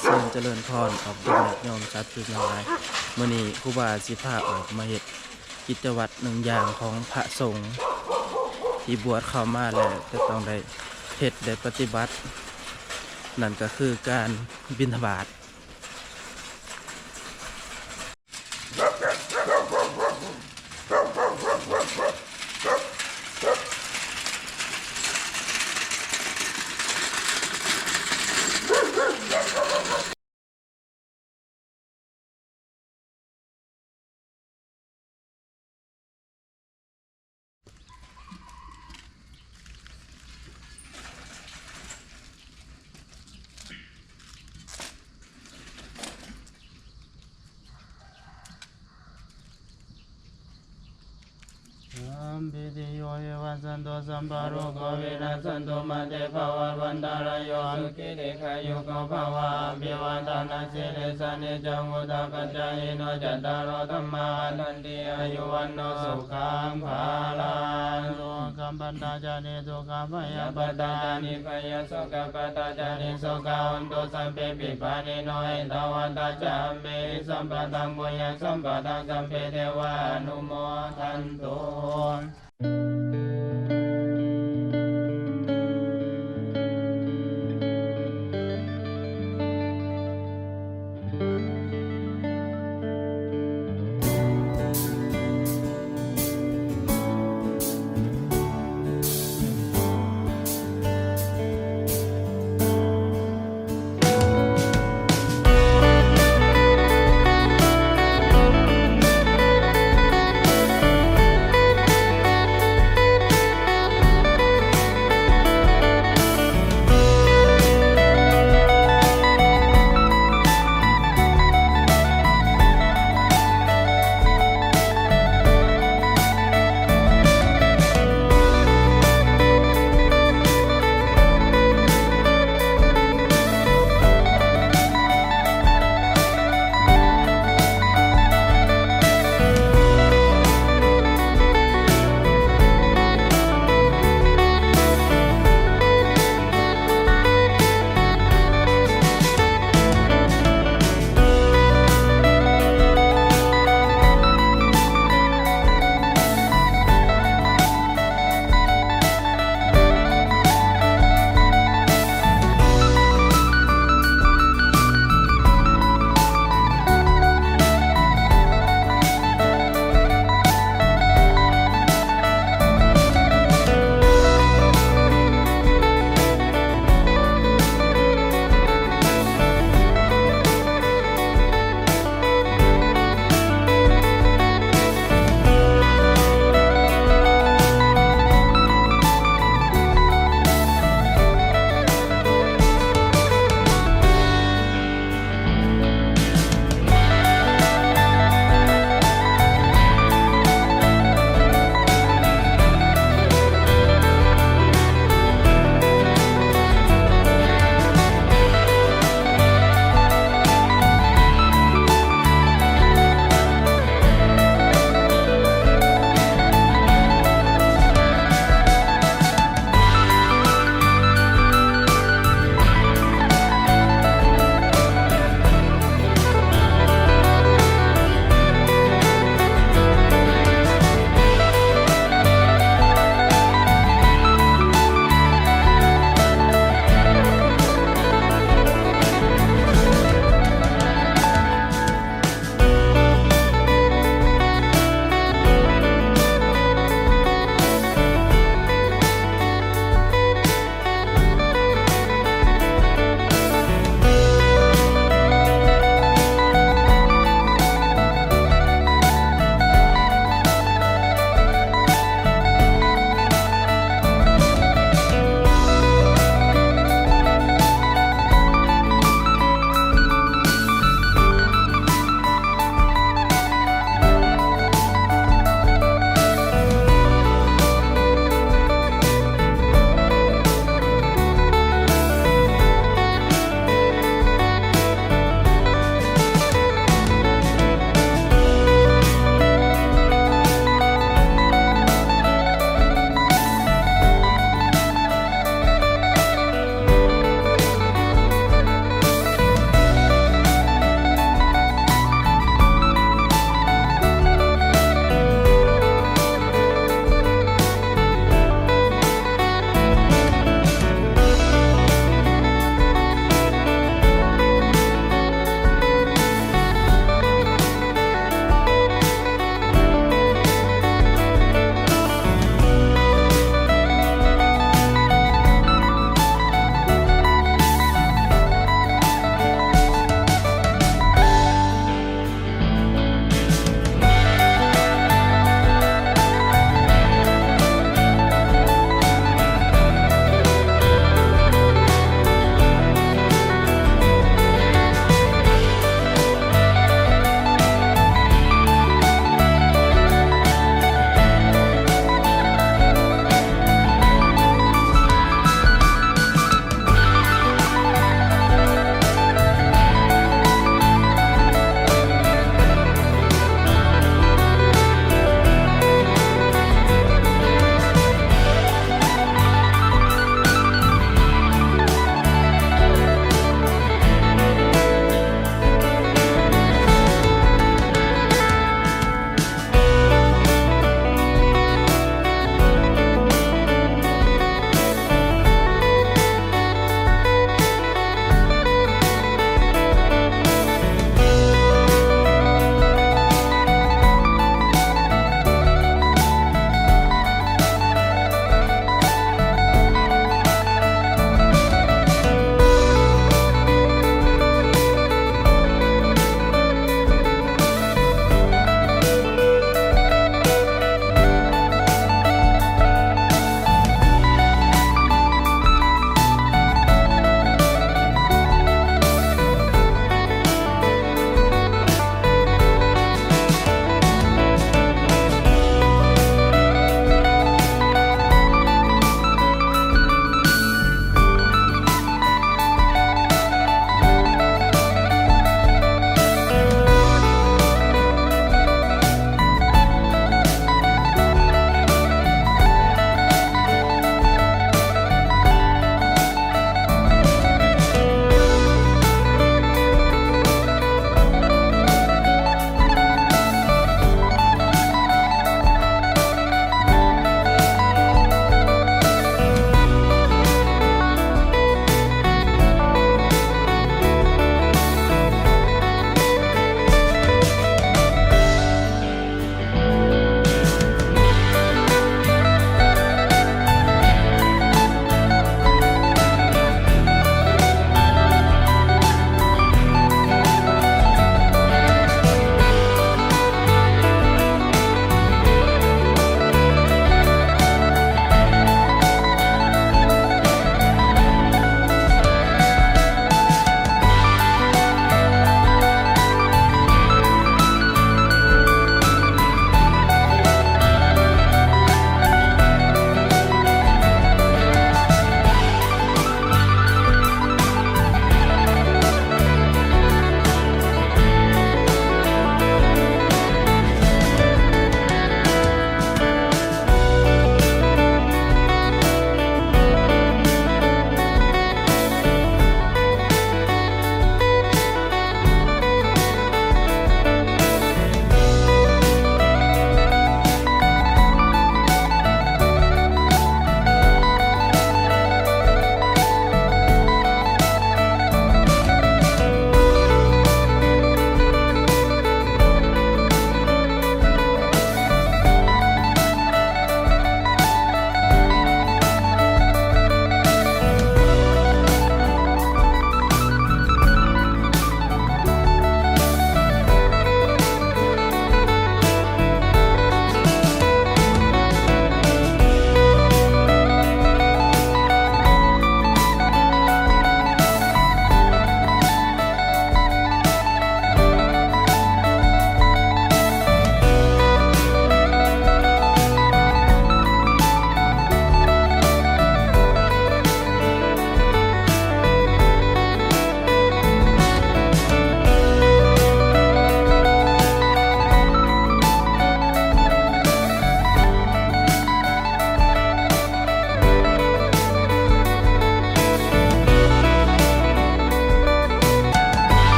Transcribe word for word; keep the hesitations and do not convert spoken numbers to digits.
เชิญเจริญพร ออกเยี่ยมญาติโยมสาธุชนทั้งหลาย มื้อนี้ครูบาสิพาออกมาเฮ็ดกิจวัตรหนึ่งอย่างของพระสงฆ์ที่บวชเข้ามาแล้วจะต้องได้เฮ็ดได้ปฏิบัติ นั่นก็คือการบิณฑบาต Sabbītiyo vivajjantu, sabbarogo vinassatu, mā te bhavatvantarāyo, sukhī dīghāyuko bhava. Abhivādanasīlissa niccaṃ vuḍḍhāpacāyino, cattāro dhammā vaḍḍhanti: āyu vaṇṇo sukhaṃ balaṃ. Sokappattā ca nissokā, bhayappattā ca nibbhayā, sokappattā ca nissokā, hontu sabbepi pāṇino. Ettāvatā ca amhehi sambhataṃ puññasampadaṃ, sabbe devānumodantu.